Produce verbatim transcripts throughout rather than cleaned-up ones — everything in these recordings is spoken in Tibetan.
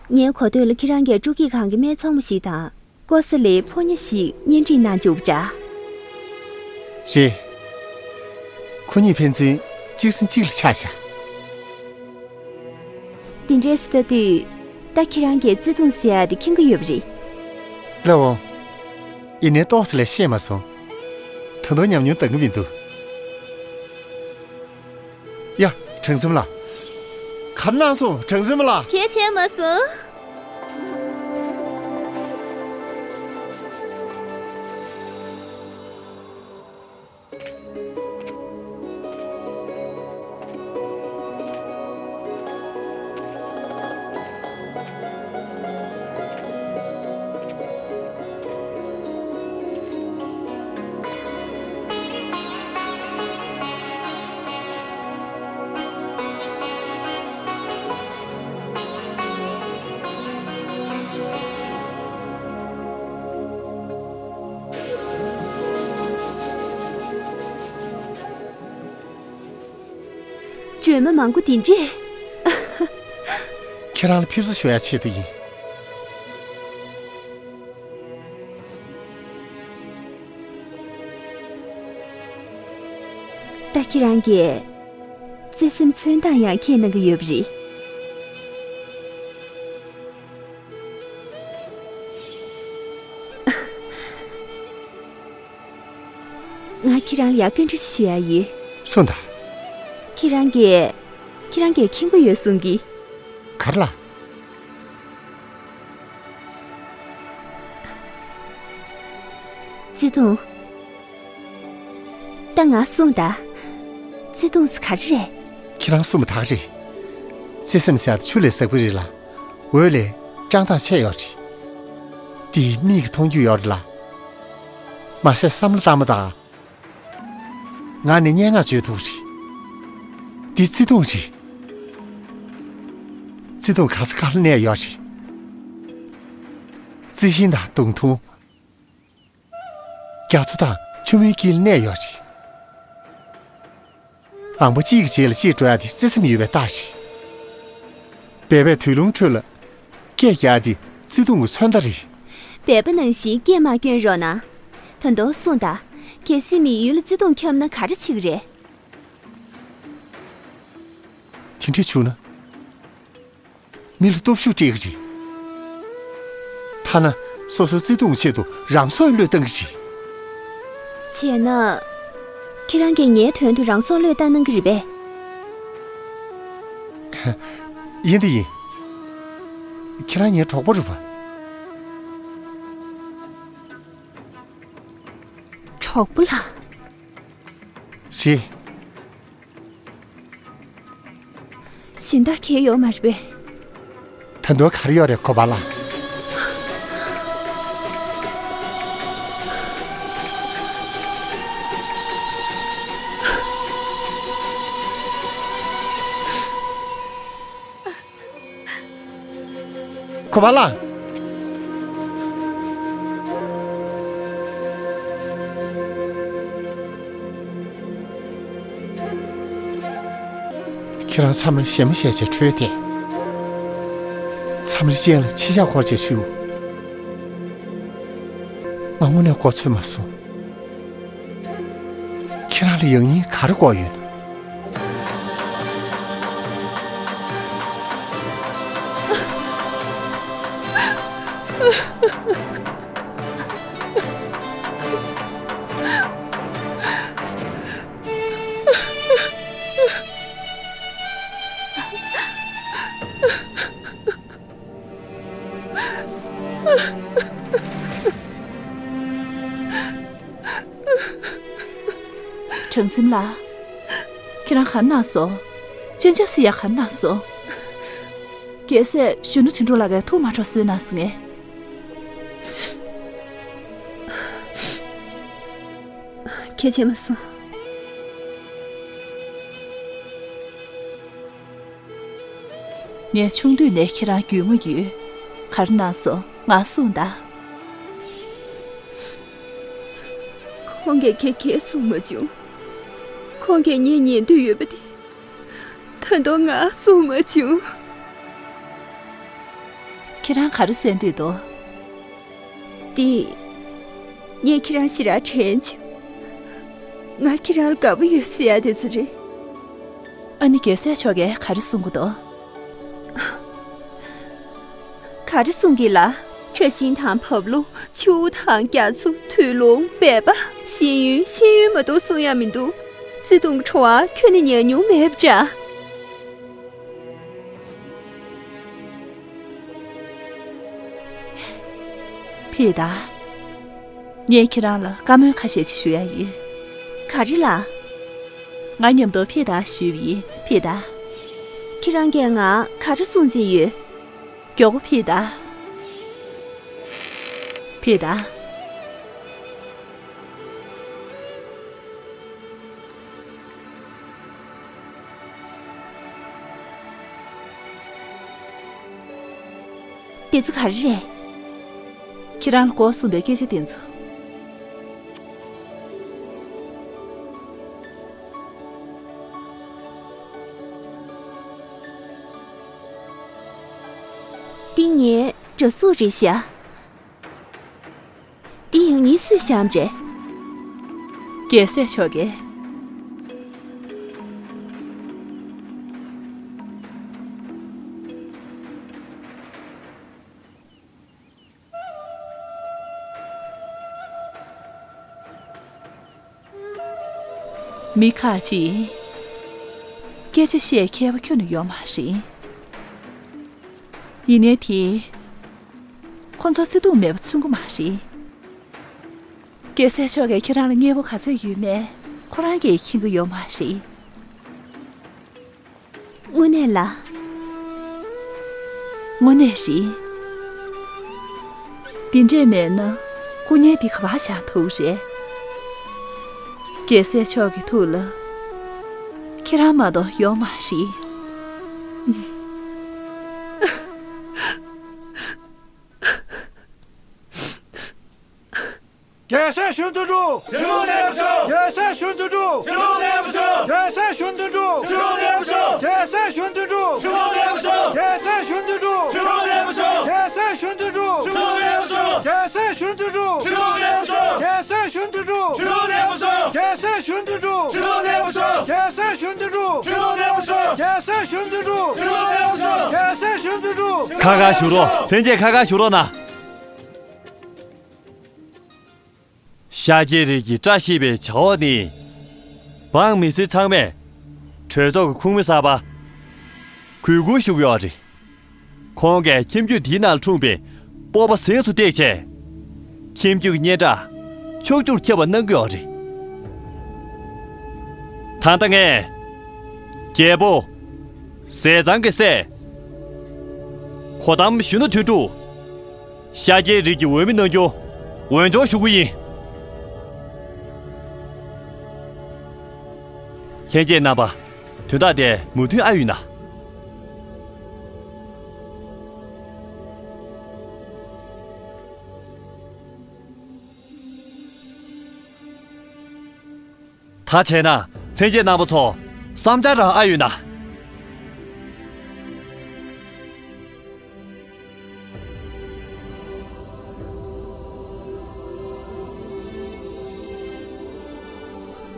ངའི་གོ་ཐོས་ལ་ཁྱེད་རང་གིས་སྤྲོ་སྐྱིད་ཁང་གི་སྨད་འཚོང་མ་ཞིག་དང་ཀོ་ས་ལའི་ཕོ་ཉ་ཞིག་གཉེན་སྒྲིག་གནང་བཅུག་པ་འདྲ། རེད། ཁོ་གཉིས་ཕན་ཚུན་གཅིག་སེམས་གཅིག་ལ་ཆགས་བཞག་དེ་འདྲས་སུ་ལྟ་དུས། ད་ཁྱེད་རང་གིས་བརྩེ་དུང་ཟེར་ཡ་དེ་མཁྱེན་གྱི་ཡོད་པ་རེད། ལགས་འོང་། ཡིན་ནའི་ཏོག་ཙམ་ལས་ཤེས་མ་སོང་། ད་དུང་ཉམས་མྱོང་འདང་གི་མི་འདུག་ཡ། གྲང་ཚེམ་ལགས། ག་རེ་གནང་སོང་གྲང་ཚེམ་ལགས། གལ་ཆེ་མ་སོང་། བཅོས་མ་མང་པོ་དེ་འདྲས། ཁྱེད་རང་ལ་ཕེབས་བསུ་ཞུ་ཡ་ཆེད་དུ་ཡིན། ད་ཁྱེད་རང་གིས་བརྩེ་སེམས་མཚོན་སྟངས་ཡང་མཁྱེན་གནང་གི་ཡོད་པ་རེད། ང་ཁྱེད་རང་ལ་ཡ་བཀའ་འདྲི་ཞུ་ཡ་ཡིན། གསུངས་དང་། ཁྱེད་རང་གིས། ཁྱེད་རང་གིས་མཁྱེན་གྱི་ཡོད་གསུང་གི། ག་རེ་ལ། བརྩེ་དུང་། ད་ང་གསུངས་དང་། བརྩེ་དུང་ཟེར་ག་རེ་རེད། ཁྱེད་རང་གསུངས་པ་དག་རེད། བརྩེ་སེམས་ཟེར་ཡ་དེ་ཆུ་ལས་ཟབ་པོ་རེད་ལ། འོད་ལས་བཀྲག་མདངས་ཆེ་ཡོད་རེད། དེ་མིག་གིས་མཐོང་རྒྱུ་ཡོད་རེད་ལ། མ་ཟད་བསམ་བློ་བཏང་མ་དང་། ངག་ནས་སྙན་ངག་བརྗོད་ཐུབ་རེད། འདི་བརྩེ་དུང་རེད། བརྩེ་དུང་ག་ས་ག་ལ་གནས་ཡོད་རེད། རྩི་ཤིང་དང་སྡོང་ཐུང་། རྒྱ་མཚོ་དང་ཆུ་མོའི་དཀྱིལ་གནས་ཡོད་རེད། ཨང་པ་གཅིག་གི་རྗེས་ལ་གཅིག་འགྲོ་ཡ་དེ་བརྩེ་སེམས་ཡོད་པའི་རྟགས་རེད། སྦས་པའི་དུས་ལུང་ཁྲོད་ལ། སྐད་རྒྱག་དེ་བརྩེ་དུང་གི་མཚོན་རྟགས་རེད། སྦས་པ་ནང་བཞིན་སྐད་མ་སྐྱོན་རོགས་གནང་། ད་དུང་གསུངས་དང་། གལ་སྲིད་མི་ཡུལ་ལ་བརྩེ་དུང་ཁྱབ་ན་ག་རེ་བྱེད་ཀྱི་རེད། དེ་འདྲས་བྱུང་ན། མི་ལ་སྟོབས་ཤུགས་སྤྲད་ཀྱི་རེད། ཐ་ན་སོ་སོའི་བརྩེ་དུང་ཆེད་དུ་རང་སྲོག་བློས་བཏང་གི་རེད། བྱས་ན། ཁྱེད་རང་གིས་ངའི་དོན་དུ་རང་སྲོག་བློས་བཏང་གནང་གི་རེད་པས། ཡིན་དེ་ཡིན། ཁྱེད་རང་ངའི་གྲོགས་པོ་རེད་པ། གྲོགས་པོ་ལགས། རེད། གཞན་དག་གང་ཡོད་མ་རེད་པས། ད་དུང་ག་རེ་ཡོད་རེད་གོ་པ་ལགས། གོ་པ་ལགས། ཁྱེད་རང་མཚམས་རེ་ཞེ་མ་ཞེ་བྱས་བྲོས་ཏེ། མཚམས་རེ་སྤྱན་ལ་མཆི་ཞག་འཁོར་བྱས་བཞུགས། ང་དངོས་གནས་མགོ་ཚོས་མ་སོང་། ཁྱེད་རང་ལ་ཡང་སྙིང་ག་རེ་དགོས་ཡོད་ན། གྲང་ཚིམ་ལགས། ཁྱེད་རང་ག་རེ་གནང་སོང་། སྤྱན་ཆབ་བསིལ་ཡག་ག་རེ་གནང་སོང་། གལ་སྲིད་གཞོན་ནུ་དོན་གྲུབ་ལགས་ཀྱིས་ཐུགས་མ་འཕྲོག་བཟོས་གནང་སོང་ངས། གལ་ཆེ་མ་སོང་། ངས་ཆུང་དུས་ནས་ཁྱེད་རང་རྒྱུས་མངའ་ཡོད། ག་རེ་གནང་སོང་ང་གསུངས་དང་། ཁོང་གིས་ཁྱེད་གས་གསུངས་མ་བྱུང་། ཁོང་གིས་ངའི་ཉན་འདོད་ཡོད་པ་དེ་ད་དུང་ང་གསུངས་མ་བྱུང་། ཁྱེད་རང་ག་རེ་ཟེར་འདོད་འདུག་དེ། ངས་ཁྱེད་རང་ཞེ་དྲག་དྲན་བྱུང་། ང་ཁྱེད་རང་ལ་དགའ་པོ་ཡོད་ཟེར་ཡ་དེ་ཚོ་རེད། ཨ་ནི་རྒྱལ་སྲས་མཆོག་གིས་ག་རེ་གསུང་གི་འདུག་ག་རེ་གསུང་གི་ལ། ཕྲ་ཤིང་དང་བབས་ལོ། ཆུ་བོ་དང་རྒྱ་མཚོ། དུས་ལོང་། སྦལ་པ། ཤེས་ཡོན། ཤེས་ཡོན་མ་གཏོགས་གསུང་ཡ་མི་འདུག་བརྩེ་དུང་གི་བྲོ་བ་ཁྱོན་ནས་ཉར་མྱོང་མེད་པ་འདྲ། ཕེ་ད། ངས་ཁྱེད་རང་ལ་བཀའ་མོལ་ཁ་ཤས་ཅིག་ཞུ་ཡ་ཡོད། ག་རེ་ལགས། ང་མཉམ་དུ་ཕེ་ད་ཞུས་པ་ཡིན། ཕེ་ད། ཁྱེད་རང་གིས་ང་ག་རེ་གསུང་རྩིས་ཡོད། མགྱོགས་པོ་ཕེ་ད། ཕེ་ད། དེ་ཚོ་ག་རེ་རེད། ཁྱེད་རང་ལ་གོ་གསུངས་པའི་སྐད་ཆ་དེ་ཚོ། འདི་ངའི་འདྲ་གཟུགས་རེད་ཤག་འདི་ཡང་ངའི་སུས་བཤམས་རེད། རྒྱལ་སྲས་མཆོག་གིས། མི་ཁག་ཅིག་སྐད་ཆ་བཤད་མཁས་པོ་ཁྱོན་ནས་ཡོད་མ་རེད། ཡིན་ནའི་དེ། ཁོ་ཚོ་བརྩེ་དུང་མེད་པ་མཚོན་གྱི་མ་རེད། རྒྱལ་སྲས་མཆོག་གིས་ཁྱེད་རང་ལ་མཉེས་པོ་ག་ཚོད་ཡོད་མེད་ཁོ་རང་གིས་མཁྱེན་གྱི་ཡོད་མ་རེད། དངོས་གནས་ལ། དངོས་གནས་རེད། འདི་འདྲས་མེད་ན་སྐུ་བརྙན་འདི་ག་པར་བཞག་ཐུབ་རེད། རྒྱལ་སྲས་མཆོག་གི་ཐུགས་ལ་ཁྱེད་རང་མ་གཏོགས་ཡོད་མ་རེད། རྒྱལ་སྲས་གཞོན་དོན་གྲུབ། ཕྱི་ལོགས་གནས་པ་ཤོག་རྒྱལ་སྲས་གཞོན་དོན་གྲུབ། ཕྱི་ལོགས་གནས་པ་ཤོག་རྒྱལ་སྲས་གཞོན་དོན་གྲུབ། ཕྱི་ལོགས་གནས་པ་ཤོག་རྒྱལ་སྲས་གཞོན་དོན་གྲུབ། ཕྱི་ལོགས་གནས་པ་ཤོག་རྒྱལ་སྲས་གཞོན་དོན་གྲུབ། ཕྱི་ལོགས་གནས་པ་ཤོག་རྒྱལ་སྲས་གཞོན་དོན་གྲུབ། ཕྱི་ལོགས་གནས་པ་ཤོག་རྒྱལ་སྲས་གཞོན་དོན་གྲུབ། ཕྱི་ལོགས་གནས་པ་ཤོག་རྒྱལ་སྲས་གཞོན་དོན་གྲུབ། ཕྱི་ལོགས་གནས་པ་ཤོག་རྒྱལ་སྲས་གཞོན་དོན་གྲུབ། ཕྱི་ལོགས་གནས་པ་ཤོག་རྒྱལ་སྲས་གཞོན་དོན་གྲུབ། ཕྱི་ལོགས་གནས་པ་ཤོག་རྒྱལ་སྲས་གཞོན་དོན་གྲུབ། ཁ་ཁ་བཞུགས་རོགས། ལྷན་རྒྱས་ཁ་ཁ་བཞུགས་རོགས་གནང་། ཤཱཀྱའི་རིགས་ཀྱི་བཀྲ་ཤིས་པའི་བྱ་བ་ནི། འབངས་མི་སེར་ཚང་མས་གྲོས་ཚོགས་ཀྱི་ཁོངས་མི་གསར་པ་གུས་བཀུར་ཞུ་གི་ཡོད་རེད། ཁོང་གིས་ཁྱིམ་རྒྱུད་འདིའི་ནང་འཁྲུངས་པའི་སྤོབས་པ་གཟེངས་སུ་བཏེགས་བྱས། ཁྱིམ་རྒྱུད་ཀྱི་སྙན་གྲགས་ཕྱོགས་བཅུར་ཁྱབ་པ་གནང་གི་ཡོད་རེད། ད་ལྟ་ངས་རྒྱལ་པོ་ཟས་གཙང་གི་སྲས་གོ་ཏམ་གཞོན་ནུ་དོན་གྲུབ། ཤཱཀྱའི་རིགས་ཀྱི་འོས་མི་གནང་རྒྱུ་འོས་སྦྱོར་ཞུ་གི་ཡིན། ལྷན་རྒྱས་རྣམ་པ། དོན་དག་དེ་མོས་མཐུན་ཨ་ཡོད་ན། ད་བྱས་ན་ལྷན་རྒྱས་རྣམ་པ་ཚོ་བསམ་འཆར་རང་ཨ་ཡོད་ན།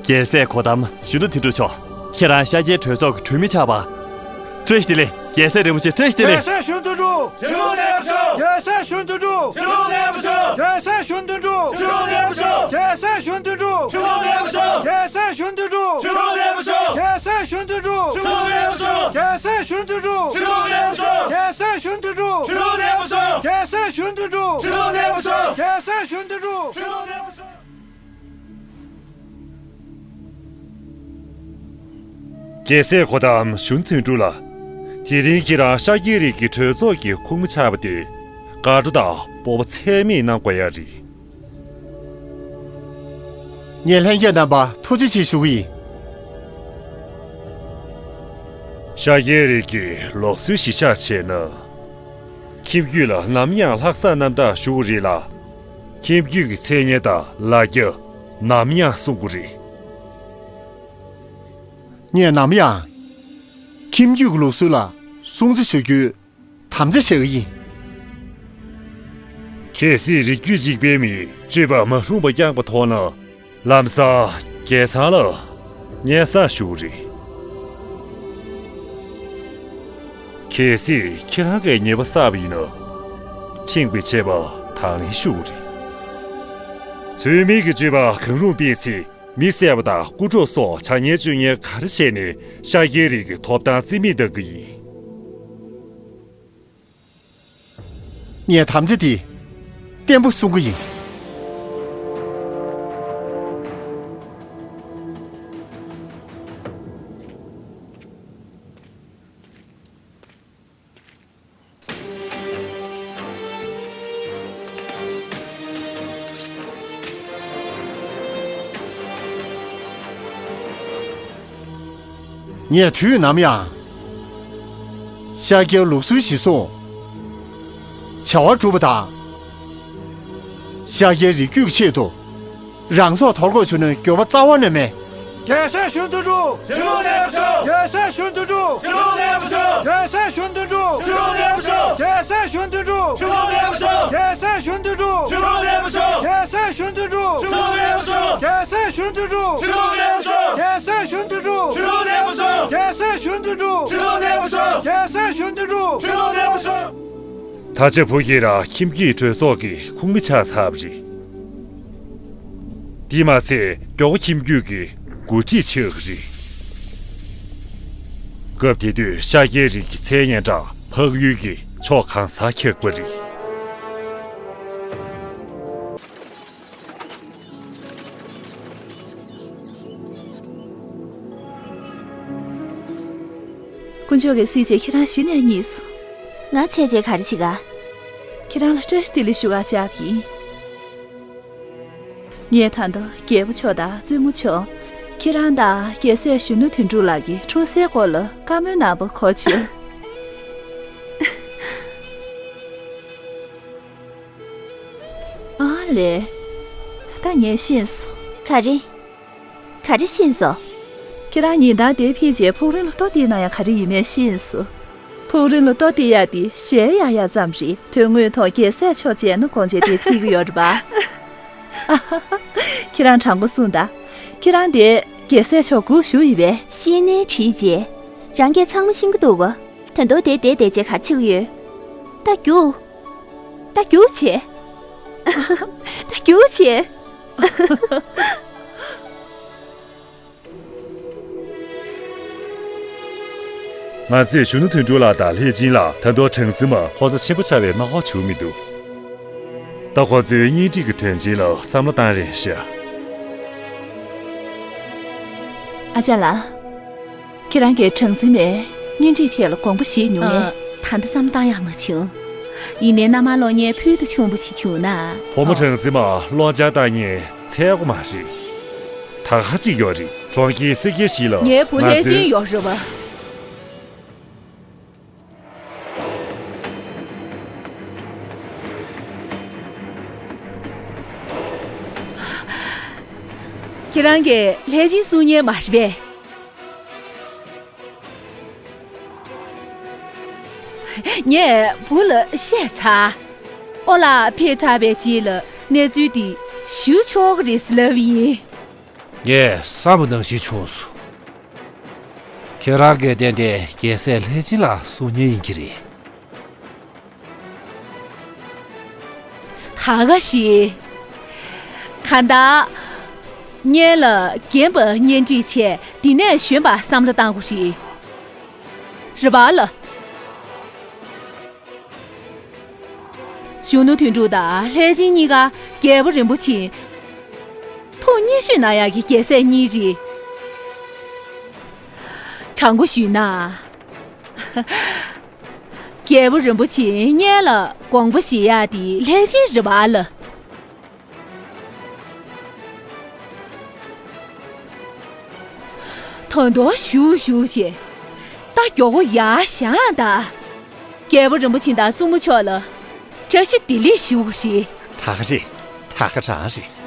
རྒྱལ་སྲས་གོ་ཏམ་གཞོན་ནུ་དོན་གྲུབ་མཆོག་ཁྱེད་རང་ཤཱཀྱའི་གྲོས་ཚོགས་ཀྱི་གྲོས་མི་ཆགས་པ། བཀྲ་ཤིས་བདེ་ལེགས། རྒྱལ་སྲས་རིན་པོ་ཆེ། བཀྲ་ཤིས་བདེ་ལེགས། རྒྱལ་སྲས་གཞོན་དོན་གྲུབ། ཕྱི་ལོགས་གནས་པ་ཤོག་རྒྱལ་སྲས་གཞོན་དོན་གྲུབ། ཕྱི་ལོགས་གནས་པ་ཤོག་རྒྱལ་སྲས་གཞོན་དོན་གྲུབ། ཕྱི་ལོགས་གནས་པ་ཤོག་རྒྱལ་སྲས་གཞོན་དོན་གྲུབ། ཕྱི་ལོགས་གནས་པ་ཤོག་རྒྱལ་སྲས་གཞོན་དོན་གྲུབ། ཕྱི་ལོགས་གནས་པ་ཤོག་རྒྱལ་སྲས་གཞོན་དོན་གྲུབ། ཕྱི་ལོགས་གནས་པ་ཤོག་རྒྱལ་སྲས་གཞོན་དོན་གྲུབ། ཕྱི་ལོགས་གནས་པ་ཤོག་རྒྱལ་སྲས་གཞོན་དོན་གྲུབ། ཕྱི་ལོགས་གནས་པ་ཤོག་རྒྱལ་སྲས་གཞོན་དོན་གྲུབ། ཕྱི་ལོགས་གནས་པ་ཤོག་རྒྱལ་སྲས་གཞོན་དོན་གྲུབ། ཕྱི་ལོགས་གནས་པ་ཤོག་རྒྱལ་སྲས་གོ་ཏམ་གཞོན་དོན་གྲུབ་ལགས། དེ་རིང་ཁྱེད་རང་ཤཱཀྱའི་རིགས་ཀྱི་གྲོས་ཚོགས་ཀྱི་ཁོངས་མི་ཆགས་པ་དེ་དགའ་སྤྲོ་དང་སྤོབས་པ་ཚད་མེད་གནང་དགོས་ཡ་རེད། ངས་ལྷན་རྒྱས་རྣམ་པར་ཐུགས་རྗེ་ཆེ་ཞུ་གི་ཡིན། ཤཱཀྱའི་རིགས་ཀྱི་ལུགས་སྲོལ་གཞིར་བཞག་བྱས་ན། ཁྱིམ་རྒྱུད་ལ་ནམ་ཡང་ལྷག་བསམ་རྣམ་དག་ཞུ་དགོས་རེད་ལ། ཁྱིམ་རྒྱུད་ཀྱི་མཚན་སྙན་དང་ལ་རྒྱ་ནམ་ཡང་སྲུང་དགོས་རེད། ངས་ནམ་ཡང་ཁྱིམ་རྒྱུད་ཀྱི་ལུགས་སྲོལ་ལ་སྲུང་བརྩི་ཞུ་རྒྱུའི་དམ་བཅའ་བཞག་གི་ཡིན། གལ་སྲིད་རིགས་རྒྱུད་གཅིག་པའི་མིས་སྤྱོད་པ་མ་རུངས་པ་བསྐྱངས་པ་མཐོང་ན། ལམ་སང་རྒྱལ་ཚང་ལ་སྙན་སེང་ཞུ་རེད། གལ་སྲིད་ཁྱེད་རང་གིས་ཉེས་པ་བསགས་པ་ཡིན་ན། ཁྲིམས་ཀྱི་ཆད་པ་དང་ལེན་ཞུ་རེད། ཚུལ་མིན་གྱི་སྤྱོད་པ་གང་རུང་སྤེལ་ཚེ། མི་བསད་པ་དང་རྐུ་འཕྲོག་སོགས་བྱ་ངན་སྤྱོད་ངན་ག་རེ་བྱས་ནས་ཤཱཀྱའི་རིགས་ཀྱི་ཐོབ་ཐང་རྩིས་མེད་གཏང་གི་ཡིན། ངས་དམ་བཅའ་འདི་བརྟན་པོ་སྲུང་གི་ཡིན། ངས་དུས་ནམ་ཡང་ཤཱཀྱའི་ལུགས་སྲོལ་གཞིར་བཟུང་བྱ་བ་སྒྲུབ་པ་དང་། ཤཱཀྱའི་རིགས་རྒྱུད་ཀྱི་ཆེད་དུ། རང་སྲོག་དོར་དགོས་བྱུང་ན་འགྱོད་པ་རྩ་བ་ནས་མེད། རྒྱལ་སྲས་གཞོན་ནུ་དོན་གྲུབ། ཕྱི་ལོགས་གནས་པར་ཤོག་རྒྱལ་སྲས་གཞོན་ནུ་དོན་གྲུབ། ཕྱི་ལོགས་གནས་པར་ཤོག་རྒྱལ་སྲས་གཞོན་ནུ་དོན་གྲུབ། ཕྱི་ལོགས་གནས་པར་ཤོག་རྒྱལ་སྲས་གཞོན་ནུ་དོན་གྲུབ། ཕྱི་ལོགས་གནས་པར་ཤོག་རྒྱལ་སྲས་གཞོན་ནུ་དོན་གྲུབ། ཕྱི་ལོགས་གནས་པར་ཤོག་རྒྱལ་སྲས་གཞོན་ནུ་དོན་གྲུབ། ཕྱི་ལོགས་གནས་པར་ཤོག་རྒྱལ་སྲས་གཞོན་ནུ་དོན་གྲུབ། ཕྱི་ལོགས་གནས་པར་ཤོག་རྒྱལ་སྲས་གཞོན་ནུ་དོན་གྲུབ། ཕྱི་ལོགས་གནས་པར་ཤོག་རྒྱལ་སྲས་གཞོན་ནུ་དོན་གྲུབ། ཕྱི་ལོགས་གནས་པར་ཤོག་རྒྱལ་སྲས་གཞོན་ནུ་དོན་གྲུབ། ཕྱི་ལོགས་གནས་པར་ཤོག་ད་ཆ་བོད་ཀྱི་ར་ཁྱིམ་རྒྱུད་གྲོས་ཚོགས་ཀྱི་ཁོངས་མི་ཆགས་ཚར་བ་རེད། དེས་མ་ཚད་མགྱོགས་པོ་ཁྱིམ་རྒྱུད་ཀྱི་འགོ་ཁྲིད་ཆགས་ཀྱི་རེད། སྐབས་དེ་དུས་ཤཱཀྱའི་རིགས་ཀྱི་མཚན་སྙན་གྲགས་འཕགས་ཡུལ་གྱི་ཕྱོགས་གང་སར་ཁྱབ་པ་རེད། དཀོན་མཆོག་གི་སྲས་བཅས། ཁྱེད་རང་གཞི་ནས་རྙེད་སོང་། ང་ཚེ་རྗེས་ག་རེ་བྱེད་ག་ཁྱེད་རང་ལ་བཀྲ་ཤིས་བདེ་ལེགས་ཞུ་བར་བཅར་བ་ཡིན། ངས་ད་ལྟ་རྒྱལ་པོ་མཆོག་དང་བཙུན་མོ་མཆོག་ཁྱེད་རང་དང་རྒྱལ་སྲས་གཞོན་ནུ་དོན་གྲུབ་ལགས་ཀྱི་འཁྲུག་སའི་སྐོར་ལ་བཀའ་མོལ་གནང་པ་གོ་ཕྱིར། ཨ་ལས། ད་ངས་ཤེས་སོང་། ག་རེ། ག་རེ་ཤེས་སོང་། ཁྱེད་རང་ཉིན་ལྟར་འདིར་ཕེབས་རྗེས་ཕུག་རོན་ལ་ལྟོ་སྟེར་ན་ཡང་ག་རེ་ཡིན་མིན་ཤེས་སོང་། ཕུག་རོན་ལ་ལྟོ་སྟེར་ཡག་དེ་ཞལ་གཡར་ཡག་ཙམ་རེད། དོན་དངོས་ཐོག་རྒྱལ་སྲས་མཆོག་མཇལ་ན་དགོངས་བྱས་འདིར་ཕེབས་ཀྱི་ཡོད་རེད་པ། ཁྱེད་རང་དྲང་པོ་གསུངས་དང་། ཁྱེད་རང་དེ་རྒྱལ་སྲས་མཆོག་སྒུག་བཞུགས་ཡིན་པས། ཤེས་ནའི་དྲིས་རྗེས། རང་སྐད་ཚང་མ་ཤེས་ཀྱི་འདུག་ག་ད་དུང་དེར་བསྡད་བསྡད་རྗེས་ག་རེ་བྱེད་ཀྱི་ཡོད། ད་རྒྱུགས། ད་རྒྱུགས་བྱེད། ད་རྒྱུགས་བྱེད། ང་ཚོས་གཞོན་ནུ་དོན་གྲུབ་ལགས་དང་ལྷས་སྦྱིན་ལགས་ད་དུང་གྲངས་འཛིན་མ་ཁོ་ཚོ་ཆེན་པོ་ཆགས་པའི་མནའ་འཁོར་བྱུང་མི་འདུག་ད་ཁོ་ཚོའི་གཉེན་སྒྲིག་གི་དོན་ཆེན་ལ་བསམ་བློ་བཏང་རན་ཤག་ཨ་ཅག་ལགས། ཁྱེད་རང་གིས་གྲངས་འཛིན་མའི་གཉེན་སྒྲིག་ཐད་ལ་དགོངས་པ་བཞེས་མྱོང་ངས། ཨ། ད་ལྟ་བསམ་བཏང་ཡག་མ་བྱུང་། ཡིན་ནའི་མནའ་མ་སློག་མཁན་ཕུལ་དུ་བྱུང་བ་ཞིག་བྱུང་ན། བུ་མོ་གྲངས་འཛིན་མ་སློང་བྱ་བཏང་མཁན་འཚོལ་དགོས་མ་རེད། ད་ག་ཅིག་ཡོད་རེད། གྲོང་ཁྱེར་སེར་སྐྱའི་གཞིས་ལ་ངའི་བུ་ང་ལྷས་ཚོའི་སྦྱིན་ཡོད་རེད་པ། ཁྱེད་རང་གིས་ལྷས་སྦྱིན་གསུང་མཁན་མ་རེད་པས། ངས་བུ་ལ་བཤད་ཚར། ཨོ་ལགས་ཕེབས་ཚར་བའི་རྗེས་ལ་གནས་ཚུལ་འདི་ཞུ་ཆོག་གི་རེད་ཟེར་ལབ་ཡིན། ངས་བསམ་པ་ནང་བཞིན་བྱུང་སོང་། ཁྱེད་རང་གིས་གཏན་གཏན་རྒྱལ་སྲས་ལྷས་སྦྱིན་ལ་གསུང་མཁན་ཡིན་གྱི་རེད། ད་ག་རེད། གང་ལྟར། སྔོན་ལ་རྒན་པ་གཉེན་སྒྲིག་བྱས་འདི་ནས་གཞོན་པ་བསམ་བློ་བཏང་དགོས་རེད། རེད་པ་ལགས། གཞོན་ནུ་དོན་གྲུབ་དང་ལྷས་སྦྱིན་གཉིས་ཀ་རྒྱལ་པོ་རིན་པོ་ཆེ་ཐུགས་མཉེས་ཤོས་གནང་ཡག་གི་རྒྱལ་སྲས་གཉིས་རེད། དྲང་པོ་ཞུས་ན། རྒྱལ་པོ་རིན་པོ་ཆེ་སྔོན་ལ་དགོངས་པ་བཞེས་ཡག་དེ་ལྷས་སྦྱིན་རེད་པ་ལགས། ད་དུང་བཞུགས་བཞུགས་བྱས། ད་མགྱོགས་པོ་ཡར་བཞེངས་དང་། རྒྱལ་པོ་རིན་པོ་ཆེ་དང་བཙུན་མོ་མཆོག་ལ་བཀྲ་ཤིས་བདེ་ལེགས་ཞུ་དགོས་རེད། ད་ག་རེད། ད་ག་རང་རེད།